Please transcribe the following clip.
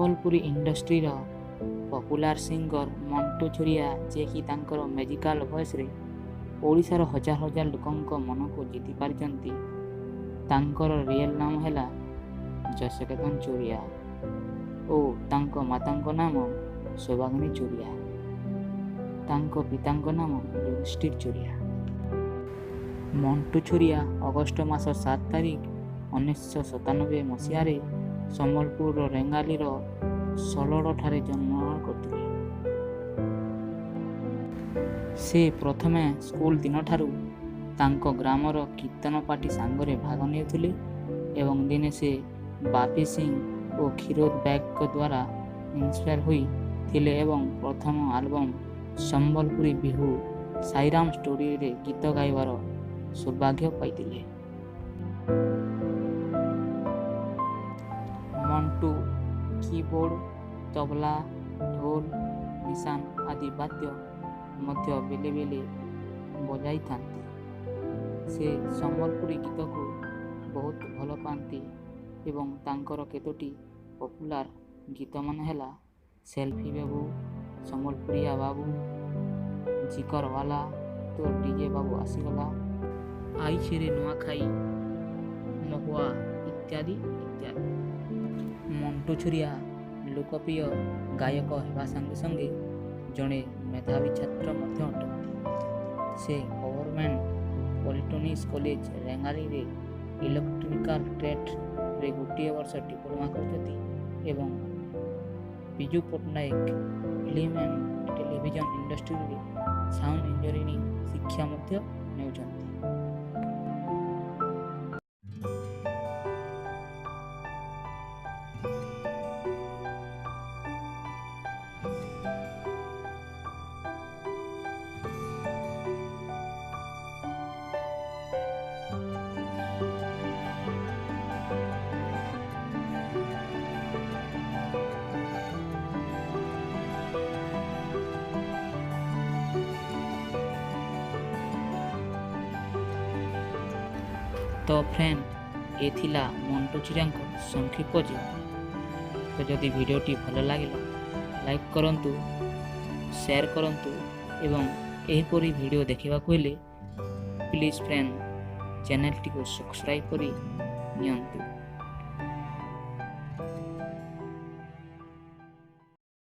ସମ୍ବଲପୁରୀ ଇଣ୍ଡଷ୍ଟ୍ରିର popular singer Mantu Chhuria, ଯିଏକି ତାଙ୍କର ମ୍ୟାଜିକାଲ ଭଏସ୍ରେ ଓଡ଼ିଶାର ହଜାର ହଜାର ଲୋକଙ୍କ ମନକୁ ଜିତି ପାରିଛନ୍ତି, ତାଙ୍କର ରିଏଲ୍ ନାମ ହେଲା ଯଶକେତନ ଚୁରିଆ ଓ ତାଙ୍କ ମାତାଙ୍କ ନାମ ସୌଭାଗିନୀ ଚୁରିଆ। ତାଙ୍କ ପିତାଙ୍କ ନାମ ଯୁଧିଷ୍ଠିର ଚୁରିଆ। ମଣ୍ଟୁ ଛୁରିଆ ଅଗଷ୍ଟ ମାସ 7 ତାରିଖ 1997 ମସିହାରେ ସମ୍ବଲପୁରର ରେଙ୍ଗାଲିର ସଲଡ଼ଠାରେ ଜନ୍ମଗ୍ରହଣ କରିଥିଲେ। ସେ ପ୍ରଥମେ ସ୍କୁଲ ଦିନଠାରୁ ତାଙ୍କ ଗ୍ରାମର କୀର୍ତ୍ତନ ପାର୍ଟି ସାଙ୍ଗରେ ଭାଗ ନେଉଥିଲେ ଏବଂ ଦିନେ ସେ ବାପି ସିଂ ଓ କ୍ଷୀରୋଦ ବ୍ୟାଗଙ୍କ ଦ୍ୱାରା ଇନ୍ସପାୟାର ହୋଇ ଥିଲେ ଏବଂ ପ୍ରଥମ ଆଲବମ୍ ସମ୍ବଲପୁରୀ ବିହୁ ସାଇରାମ ଷ୍ଟୋରିରେ ଗୀତ ଗାଇବାର ସୌଭାଗ୍ୟ ପାଇଥିଲେ। ମଣ୍ଟୁ କିବୋର୍ଡ଼, ତବଲା, ଢୋଲ, ନିଶାନ ଆଦି ବାଦ୍ୟ ମଧ୍ୟ ବେଲେ ବେଲେ ବଜାଇଥାନ୍ତି। ସେ ସମ୍ବଲପୁରୀ ଗୀତକୁ ବହୁତ ଭଲ ପାଆନ୍ତି ଏବଂ ତାଙ୍କର କେତୋଟି ପପୁଲାର ଗୀତମାନ ହେଲା ସେଲ୍ଫି ବାବୁ, ସମ୍ବଲପୁରିଆ ବାବୁ, ଜିକରବାଲା, ତୋ ଡିଜେ ବାବୁ ଆସିଗଲା, ଆଇଛିରେ ନୂଆଖାଇ, ମହୁଆ ଇତ୍ୟାଦି ଇତ୍ୟାଦି। ମଣ୍ଟୁ ଛୁରିଆ ଲୋକପ୍ରିୟ ଗାୟକ ହେବା ସଙ୍ଗେ ସଙ୍ଗେ ଜଣେ ମେଧାବୀ ଛାତ୍ର ମଧ୍ୟ ଅଟନ୍ତି। ସେ ଗଭର୍ଣ୍ଣମେଣ୍ଟ ପଲିଟେକ୍ନିକ୍ କଲେଜ ରେଙ୍ଗାଲିରେ ଇଲେକ୍ଟ୍ରିକାଲ ଟ୍ରେଡ଼ରେ ଗୋଟିଏ ବର୍ଷ ଡିପ୍ଲୋମା କରିଛନ୍ତି ଏବଂ Biju Patnaik film and television ଇଣ୍ଡଷ୍ଟ୍ରିରେ ସାଉଣ୍ଡ ଇଞ୍ଜିନିୟରିଂ ଶିକ୍ଷା ମଧ୍ୟ ନେଉଛନ୍ତି। ତ ଫ୍ରେଣ୍ଡ, ଏ ଥିଲା ମଣ୍ଟୁ ଛୁରିଆଙ୍କ ସଂକ୍ଷିପ୍ତ ଜୀବନୀ। ତ ଯଦି ଭିଡ଼ିଓଟି ଭଲ ଲାଗିଲା, ଲାଇକ୍ କରନ୍ତୁ, ସେୟାର କରନ୍ତୁ ଏବଂ ଏହିପରି ଭିଡ଼ିଓ ଦେଖିବାକୁ ହେଲେ ପ୍ଲିଜ୍ ଫ୍ରେଣ୍ଡ, ଚ୍ୟାନେଲଟିକୁ ସବସ୍କ୍ରାଇବ୍ କରି ନିଅନ୍ତୁ।